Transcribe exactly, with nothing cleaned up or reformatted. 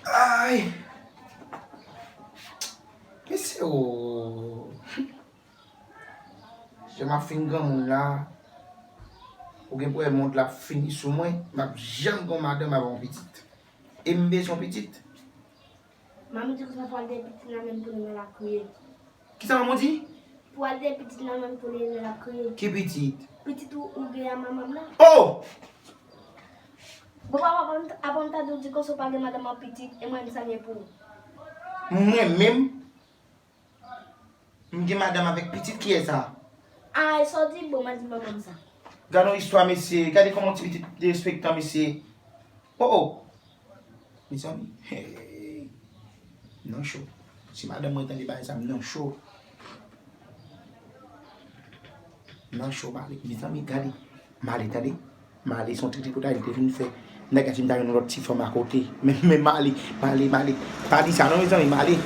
Ay! Mesye o! Jan m ap fin granmoun la, ou gen pou wè mond la ap fini sou mwen, m ap janm gen yon madanm avè yon pitit. E m bezwen yon pitit. Manmi di konsa pou al gen pitit nan menm pou li nan l ap kriye. Kisa manman di? Pou al gen pitit nan menm pou li nan l ap kriye. Ki pitit? Pitit ou, ou gen a manman m nan. Oh! Bon, papa, avan, avan m ta di w di konsa ou pa gen madanm ak pitit, e mwen menm sa m ye pou ou. Mwen menm? M gen madanm avèk pitit, kiyès sa? Ay, sa w di bon, mwen di manman m sa. Gade yon istwa, mesye. Gade kòman ti pitit derespektan, mesye. Oh, oh. Mezanmi. Hey. Nan cho. Si madanm mwen tande bagay sa, m nan cho. Nan cho, male. Mezanmi, gade. Male, tande. Male, se yon tripotay li te vin fè. Nèg la di m ta jwenn yon lòt ti fanm akote. Men, men male, male, male. Pa di sa non, mezanmi, male.